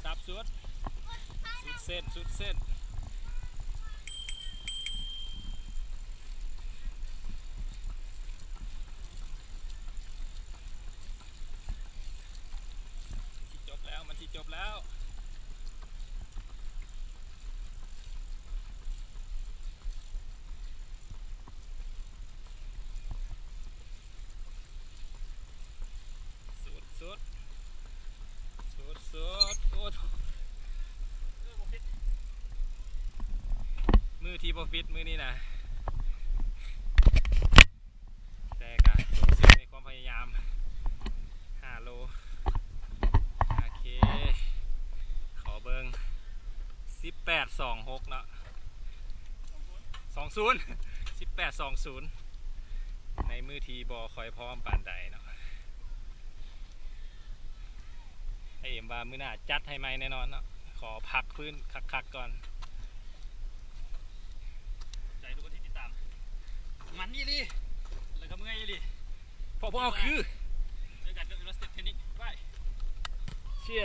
ສັບສຸດ ສຸດເສັ້ນ ສຸດເສັ້ນ. ມັນຊິຈົບແລ້ວ ມັນຊິຈົບແລ້ວ. ສຸດ ສຸດ ສຸດ ສຸດ. ໂອ້ ມືທີ່ບໍ່ຟິດມື້ນີ້ນະ ແຕ່ກະສົມຊື່ໃນຄວາມພະຍາຍາມ. ຫ້າໂລ. ໂອເຄ ຂໍເບິ່ງ ສິບແປດສອງຫົກເນາະ ສອງສູນ ສິບແປດສອງສູນ ໃນມື້ທີ່ບໍ່ຄ່ອຍພ້ອມປານໃດເນາະ. ອ້າຍເອັມວ່າມື້ໜ້າຈັດໃຫ້ໃໝ່ແນ່ນອນເນາະ ຂໍພັກຟື້ນຄັກໆກ່ອນ. ໃຈທຸກຄົນທີ່ຕິດຕາມ ມັນອີ່ຫຼີ ແລ້ວກໍເມື່ອຍອີ່ຫຼີ ເພາະພວກເຮົາຄື ເຈີກັນກັບ Erostate Training ບາຍ ເຊຍ.